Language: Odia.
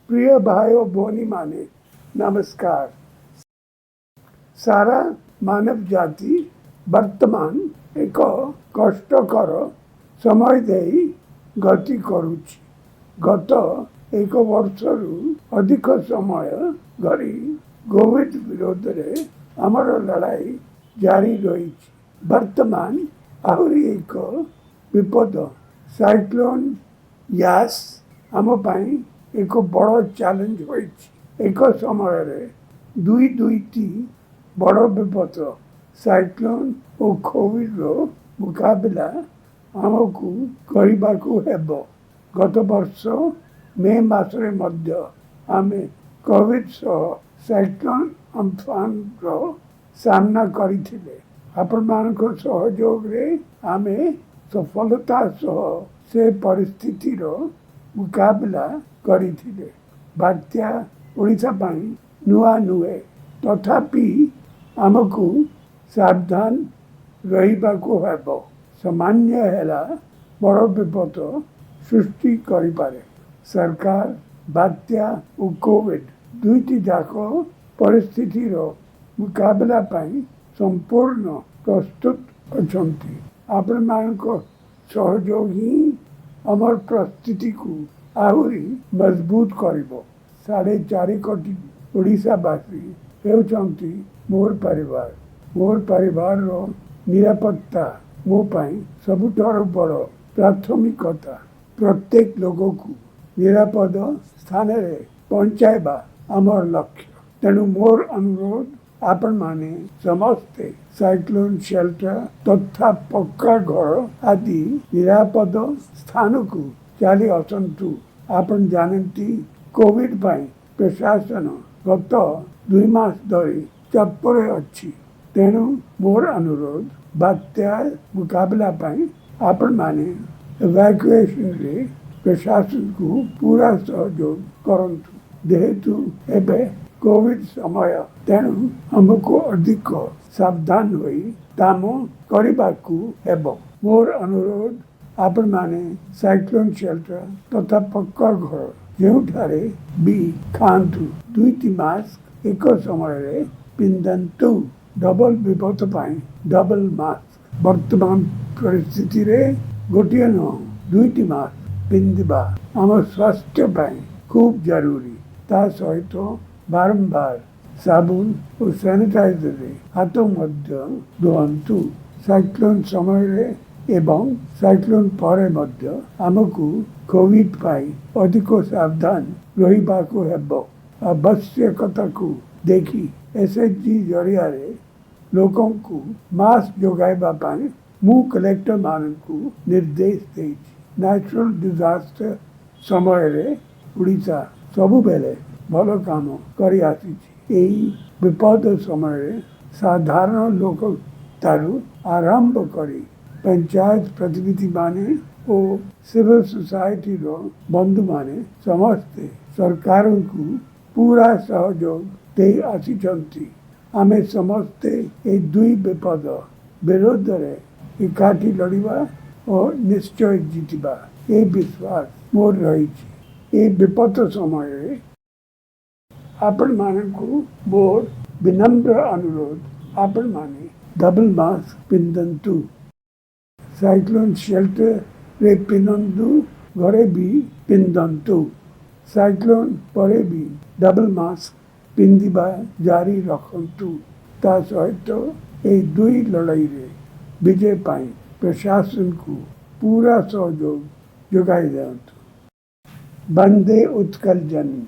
ପ୍ରିୟ ଭାଇ ଓ ଭଉଣୀମାନେ, ନମସ୍କାର। ସାରା ମାନବ ଜାତି ବର୍ତ୍ତମାନ ଏକ କଷ୍ଟକର ସମୟ ଦେଇ ଗତି କରୁଛି। ଗତ ଏକ ବର୍ଷରୁ ଅଧିକ ସମୟ ଧରି କୋଭିଡ ବିରୋଧରେ ଆମର ଲଢ଼ାଇ ଜାରି ରହିଛି। ବର୍ତ୍ତମାନ ଆହୁରି ଏକ ବିପଦ, ସାଇକ୍ଲୋନ୍ ୟାସ୍, ଆମ ପାଇଁ ଏକ ବଡ଼ ଚ୍ୟାଲେଞ୍ଜ ହୋଇଛି। ଏକ ସମୟରେ ଦୁଇ ଦୁଇଟି ବଡ଼ ବିପଦ, ସାଇକ୍ଲୋନ୍ ଓ କୋଭିଡର ମୁକାବିଲା ଆମକୁ କରିବାକୁ ହେବ। ଗତ ବର୍ଷ ମେ ମାସରେ ମଧ୍ୟ ଆମେ କୋଭିଡ ସହ ସାଇକ୍ଲୋନ୍ ଅମ୍ଫାନର ସାମ୍ନା କରିଥିଲେ। ଆପଣମାନଙ୍କ ସହଯୋଗରେ ଆମେ ସଫଳତା ସହ ସେ ପରିସ୍ଥିତିର ମୁକାବିଲା କରିଥିଲେ। ବାତ୍ୟା ଓଡ଼ିଶା ପାଇଁ ନୂଆ ନୁହେଁ, ତଥାପି ଆମକୁ ସାବଧାନ ରହିବାକୁ ହେବ। ସାମାନ୍ୟ ହେଲା ବଡ଼ ବିପଦ ସୃଷ୍ଟି କରିପାରେ। ସରକାର ବାତ୍ୟା ଓ କୋଭିଡ ଦୁଇଟି ଯାକ ପରିସ୍ଥିତିର ମୁକାବିଲା ପାଇଁ ସମ୍ପୂର୍ଣ୍ଣ ପ୍ରସ୍ତୁତ ଅଛନ୍ତି। ଆପଣମାନଙ୍କ ସହଯୋଗ ହିଁ ଆମର ପ୍ରସ୍ତୁତିକୁ ଆହୁରି ମଜବୁତ କରିବ। 4.5 କୋଟି ଓଡ଼ିଶାବାସୀ ହେଉଛନ୍ତି ମୋର ପରିବାର। ମୋର ପରିବାରର ନିରାପତ୍ତା ମୋ ପାଇଁ ସବୁଠାରୁ ବଡ଼ ପ୍ରାଥମିକତା। ପ୍ରତ୍ୟେକ ଲୋକକୁ ନିରାପଦ ସ୍ଥାନରେ ପହଞ୍ଚାଇବା ଆମର ଲକ୍ଷ୍ୟ। ତେଣୁ ମୋର ଅନୁରୋଧ, ଆପଣମାନେ ସମସ୍ତେ ସାଇକ୍ଲୋନ୍ ସେଲ୍ଟର ତଥା ପକ୍କା ଘର ଆଦି ନିରାପଦ ସ୍ଥାନକୁ ଚାଲି ଆସନ୍ତୁ। ଆପଣ ଜାଣନ୍ତି, କୋଭିଡ ପାଇଁ ପ୍ରଶାସନ ଗତ 2 ମାସ ଧରି ଚାପରେ ଅଛି। ତେଣୁ ମୋର ଅନୁରୋଧ, ବାତ୍ୟା ମୁକାବିଲା ପାଇଁ ଆପଣମାନେ ଇଭାକୁଏସନରେ ପ୍ରଶାସନକୁ ପୁରା ସହଯୋଗ କରନ୍ତୁ। ଯେହେତୁ ଏବେ କୋଭିଡ ସମୟ, ତେଣୁ ଆମକୁ ଅଧିକ ସାବଧାନ ହୋଇ କାମ କରିବାକୁ ହେବ। ମୋର ଅନୁରୋଧ, ଆପଣମାନେ ସାଇକ୍ଲୋନ୍ ସେଲ୍ଟର ତଥା ପକ୍କା ଘର ଯେଉଁଠାରେ ବି ଥାଆନ୍ତୁ, ଦୁଇଟି ମାସ୍କ ଏକ ସମୟରେ ପିନ୍ଧନ୍ତୁ। ଡବଲ ବିପଦ ପାଇଁ ଡବଲ ମାସ୍କ। ବର୍ତ୍ତମାନ ପରିସ୍ଥିତିରେ ଗୋଟିଏ ନୁହଁ, ଦୁଇଟି ମାସ୍କ ପିନ୍ଧିବା ଆମ ସ୍ୱାସ୍ଥ୍ୟ ପାଇଁ ଖୁବ୍ ଜରୁରୀ। ତା ସହିତ ବାରମ୍ବାର ସାବୁନ ଓ ସାନିଟାଇଜରରେ ହାତ ମଧ୍ୟ ଧୁଅନ୍ତୁ। ସାଇକ୍ଲୋନ୍ ସମୟରେ ଏବଂ ସାଇକ୍ଲୋନ୍ ପରେ ମଧ୍ୟ ଆମକୁ କୋଭିଡ ପାଇଁ ଅଧିକ ସାବଧାନ ରହିବାକୁ ହେବ। ଆବଶ୍ୟକତାକୁ ଦେଖି ଏସ୍ଏଚଜି ଜରିଆରେ ଲୋକଙ୍କୁ ମାସ୍କ ଯୋଗାଇବା ପାଇଁ ମୁଁ କଲେକ୍ଟରମାନଙ୍କୁ ନିର୍ଦ୍ଦେଶ ଦେଇଛି। ନ୍ୟାଚୁରାଲ ଡିଜାଷ୍ଟର ସମୟରେ ଓଡ଼ିଶା ସବୁବେଳେ ଭଲ କାମ କରି ଆସିଛି। ଏହି ବିପଦ ସମୟରେ ସାଧାରଣ ଲୋକଠାରୁ ଆରମ୍ଭ କରି ପଞ୍ଚାୟତ ପ୍ରତିନିଧିମାନେ ଓ ସିଭିଲ ସୋସାଇଟିର ବନ୍ଧୁମାନେ ସମସ୍ତେ ସରକାରଙ୍କୁ ପୁରା ସହଯୋଗ ଦେଇ ଆସିଛନ୍ତି। ଆମେ ସମସ୍ତେ ଏହି ଦୁଇ ବିପଦ ବିରୋଧରେ ଏକାଠି ଲଢ଼ିବା ଓ ନିଶ୍ଚୟ ଜିତିବା, ଏ ବିଶ୍ୱାସ ମୋର ରହିଛି। ଏହି ବିପଦ ସମୟରେ ଆପଣମାନଙ୍କୁ ମୋର ବିନମ୍ର ଅନୁରୋଧ, ଆପଣମାନେ ଡବଲ ମାସ୍କ ପିନ୍ଧନ୍ତୁ। ସାଇକ୍ଲୋନ୍ ସେଲ୍ଟରରେ ପିନ୍ଧନ୍ତୁ, ଘରେ ବି ପିନ୍ଧନ୍ତୁ। ସାଇକ୍ଲୋନ୍ ପରେ ବି ଡବଲ ମାସ୍କ ପିନ୍ଧିବା ଜାରି ରଖନ୍ତୁ। ତା ସହିତ ଏହି ଦୁଇ ଲଢ଼ାଇରେ ବିଜୟ ପାଇଁ ପ୍ରଶାସନକୁ ପୁରା ସହଯୋଗ ଯୋଗାଇ ଦିଅନ୍ତୁ। ବନ୍ଦେ ଉତ୍କଳ ଜନନୀ।